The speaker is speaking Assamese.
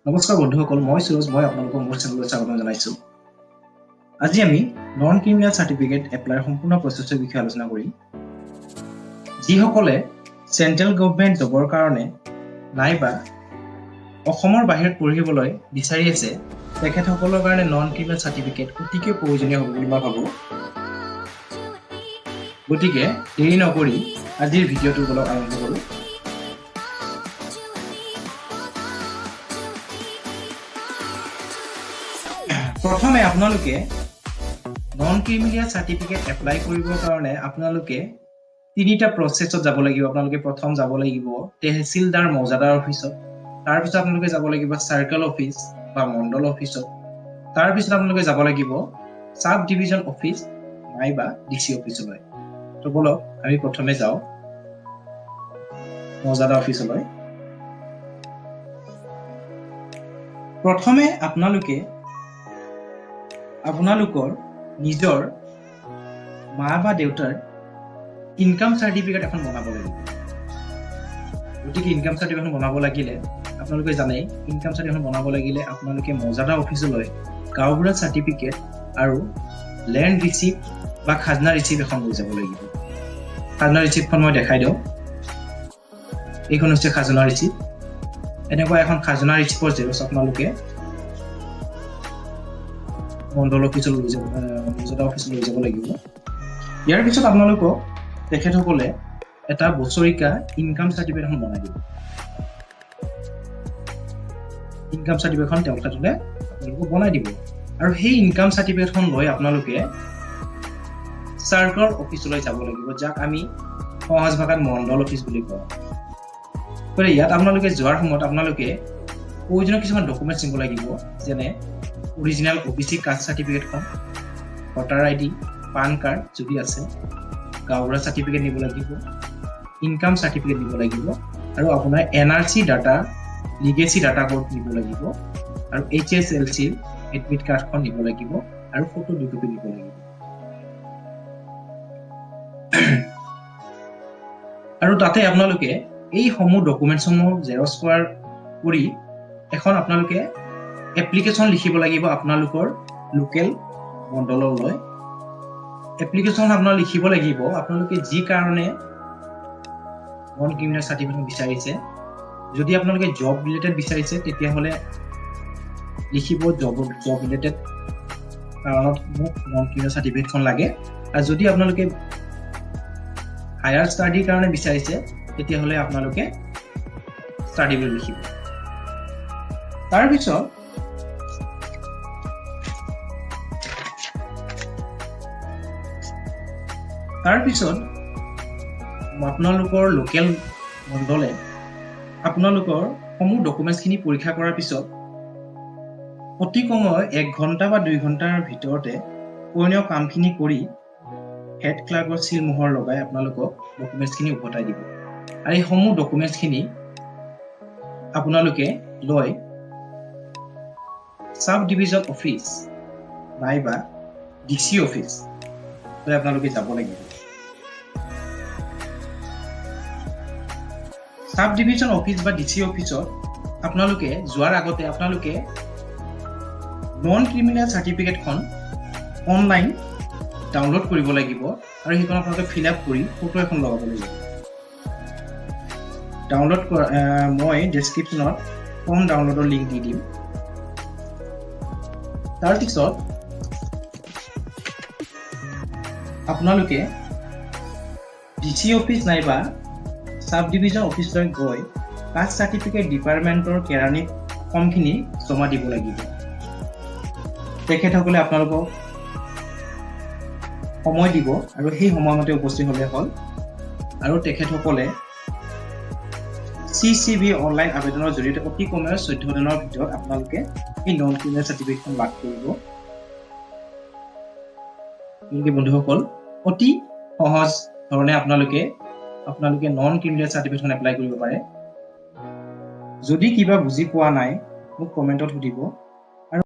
নমস্কাৰ বন্ধুসকল, মই সুৰজ। মই আপোনালোকক মোৰ চেনেললৈ স্বাগতম জনাইছোঁ। আজি আমি নন ক্ৰিমিনেল চাৰ্টিফিকেট এপ্লাইৰ সম্পূৰ্ণ প্ৰচেছৰ বিষয়ে আলোচনা কৰিম। যিসকলে চেণ্ট্ৰেল গভমেণ্ট জবৰ কাৰণে নাইবা অসমৰ বাহিৰত পঢ়িবলৈ বিচাৰি আছে, তেখেতসকলৰ কাৰণে নন ক্ৰিমিনেল চাৰ্টিফিকেট অতিকে প্ৰয়োজনীয় হ'ব বুলি মই ভাবোঁ। গতিকে দেৰি নকৰি আজিৰ ভিডিঅ'টো বলক আৰম্ভ কৰোঁ। প্ৰথমে আপোনালোকে নন ক্ৰিমিনেল চাৰ্টিফিকেট এপ্লাই কৰিবৰ কাৰণে আপোনালোকে তিনিটা প্ৰচেছত যাব লাগিব। আপোনালোকে প্ৰথম যাব লাগিব তেহচিলদাৰ, মৌজাদাৰ অফিচত। তাৰপিছত আপোনালোকে যাব লাগিব চাৰ্কল অফিচ বা মণ্ডল অফিচত। তাৰপিছত আপোনালোকে যাব লাগিব চাব ডিভিজন অফিচ নাইবা ডি চি অফিচলৈ। তো বলক, আমি প্ৰথমে যাওঁ মৌজাদাৰ অফিচলৈ। প্ৰথমে আপোনালোকে আপোনালোকৰ নিজৰ মা বা দেউতাৰ ইনকাম চাৰ্টিফিকেট এখন বনাব লাগিব। গতিকে ইনকাম চাৰ্টিফিকেট বনাব লাগিলে, আপোনালোকে জানে, ইনকাম চাৰ্টিফিকেট বনাব লাগিলে আপোনালোকে মৌজাদাৰ অফিচলৈ গাঁওবুঢ়া চাৰ্টিফিকেট আৰু লেণ্ড ৰিচিপ্ট বা খাজনা ৰিচিপ্ট এখন লৈ যাব লাগিব। খাজনা ৰিচিপ্টখন মই দেখাই দিওঁ। এইখন হৈছে খাজনা ৰিচিপ্ট। এনেকুৱা এখন খাজনা ৰিচিপ্টৰ জেৰক্স আপোনালোকে মণ্ডল অফিচলৈ লৈ যাব, মৌজাদাৰ অফিচলৈ লৈ যাব লাগিব। ইয়াৰ পিছত আপোনালোকক তেখেতসকলে এটা বছৰিকা ইনকাম চাৰ্টিফিকেট এখন বনাই দিব। ইনকাম চাৰ্টিফিকেটখন তেখেতসকলে আপোনালোকক বনাই দিব আৰু সেই ইনকাম চাৰ্টিফিকেটখন লৈ আপোনালোকে চাৰ্কল অফিচলৈ যাব লাগিব, যাক আমি সহজ ভাষাত মণ্ডল অফিচ বুলি কওঁ। গতিকে ইয়াত আপোনালোকে যোৱাৰ সময়ত আপোনালোকে প্ৰয়োজনীয় কিছুমান ডকুমেণ্টছ নিব লাগিব, যেনে অৰিজিনেল অ' বি চি কাষ্ট চাৰ্টিফিকেটখন, ভোটাৰ আই ডি, পান কাৰ্ড যদি আছে, গাঁওবুঢ়া চাৰ্টিফিকেট নিব লাগিব, ইনকাম চাৰ্টিফিকেট নিব লাগিব আৰু আপোনাৰ NRC data, legacy data code নিব লাগিব আৰু এইচ এছ এল চিৰ এডমিট কাৰ্ডখন নিব লাগিব আৰু ফটো 2 কপি নিব লাগিব। আৰু তাতে আপোনালোকে এইসমূহ ডকুমেণ্টছসমূহ জেৰক্স কৰি এখন আপোনালোকে এপ্লিকেশ্যন লিখিব লাগিব। আপোনালোকৰ লোকেল মণ্ডললৈ এপ্লিকেশ্যন আপোনাৰ লিখিব লাগিব, আপোনালোকে যি কাৰণে নন ক্ৰিমিনেল চাৰ্টিফিকেট বিচাৰিছে। যদি আপোনালোকে জব ৰিলেটেড বিচাৰিছে, তেতিয়াহ'লে লিখিব জব ৰিলেটেড কাৰণত মোক নন ক্ৰিমিনেল চাৰ্টিফিকেটখন লাগে। আৰু যদি আপোনালোকে হায়াৰ ষ্টাডিৰ কাৰণে বিচাৰিছে, তেতিয়াহ'লে আপোনালোকে ষ্টাডি বুলি লিখিব। তাৰপিছত আপোনালোকৰ লোকেল মণ্ডলে আপোনালোকৰ সমূহ ডকুমেণ্টছখিনি পৰীক্ষা কৰাৰ পিছত অতি কমেও 1 ঘণ্টা বা 2 ঘণ্টাৰ ভিতৰতে প্ৰয়োজনীয় কামখিনি কৰি হেড ক্লাৰ্কৰ চিল মোহৰ লগাই আপোনালোকক ডকুমেণ্টছখিনি উভতাই দিব। আৰু এইসমূহ ডকুমেণ্টছখিনি আপোনালোকে লৈ চাব ডিভিজন অফিচ নাইবা ডি চি অফিচ লৈ আপোনালোকে যাব লাগিব। চাব ডিভিজন অফিচ বা ডি চি অফিচত আপোনালোকে যোৱাৰ আগতে আপোনালোকে নন ক্ৰিমিনেল চাৰ্টিফিকেটখন অনলাইন ডাউনলোড কৰিব লাগিব আৰু সেইখন আপোনালোকে ফিল আপ কৰি ফটো এখন লগাব লাগিব। ডাউনলোড কৰা, মই ডেছক্ৰিপশ্যনত ফৰ্ম ডাউনলোডৰ লিংক দি দিম। তাৰপিছত আপোনালোকে ডি চি অফিচ নাইবা চাব ডিভিজন অফিচলৈ গৈ কাষ্ট চাৰ্টিফিকেট ডিপাৰ্টমেণ্টৰ কেৰাণীক ফৰ্মখিনি জমা দিব লাগিব। তেখেতসকলে আপোনালোকক সময় দিব আৰু সেই সময়মতে উপস্থিত হ'লে হ'ল। আৰু তেখেতসকলে চি চি ভি অনলাইন আবেদনৰ জৰিয়তে অতি কমেও 14 দিনৰ ভিতৰত আপোনালোকে এই নন ক্ৰিমিনেল চাৰ্টিফিকেটখন লাভ কৰিব। গতিকে বন্ধুসকল, অতি সহজ ধৰণে আপোনালোকে নন ক্ৰিমিনেল চাৰ্টিফিকেটখন এপ্লাই কৰিব পাৰে। যদি কিবা বুজি পোৱা নাই, মোক কমেণ্টত সুধিব।